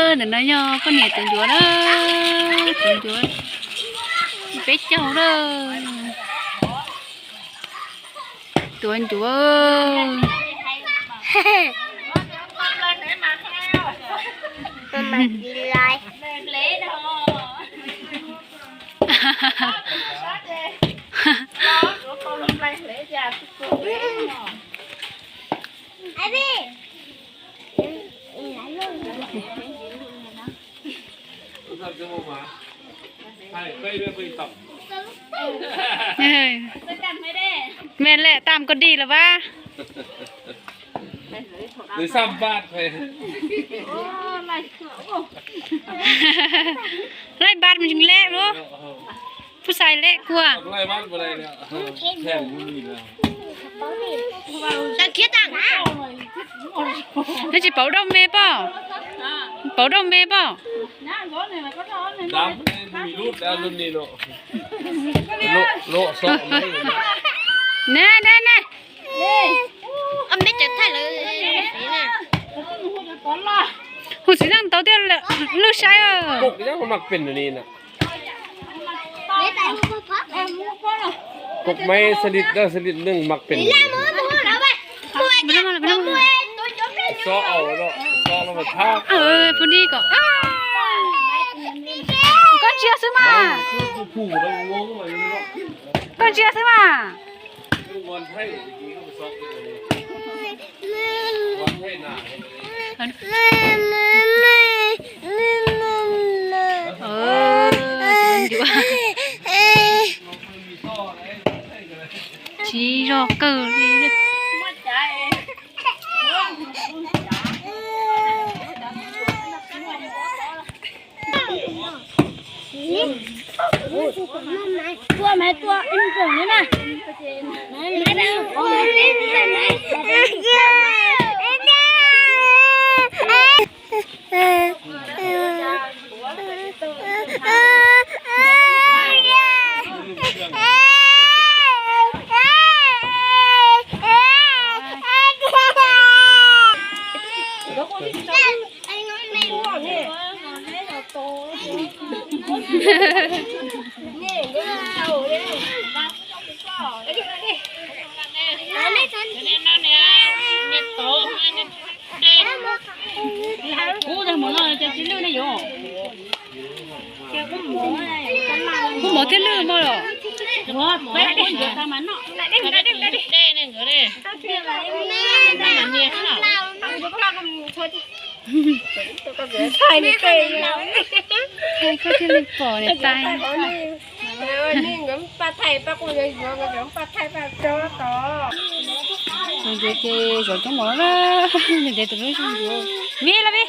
Ntawm no yog poj niam tuav ncuav na, tuav ncuav peb caug na. Tuav ncuav. Mej lawm tam ko dig los vas. Laij npab mas tseem lej lub. Pub xais lej kua. Neb tsis pauv dauj me poj? Pauv dauj me poj? Ne, ne, ne. Hu xwm neej tau tiaj lwj saib. Pub maiv xab lis dawb xab lis neeg mas pem. Pub nis kom. Koj ntsia xwb mas. Koj ntsia xwb mas. Tsis zog kawg li. Kuv mov thiab lwj mog los. Koj thiaj li pom niam tais. Tus ntsuav ces zov coob mov na, ntev tus lub zog ntsuav. Vij los Vij.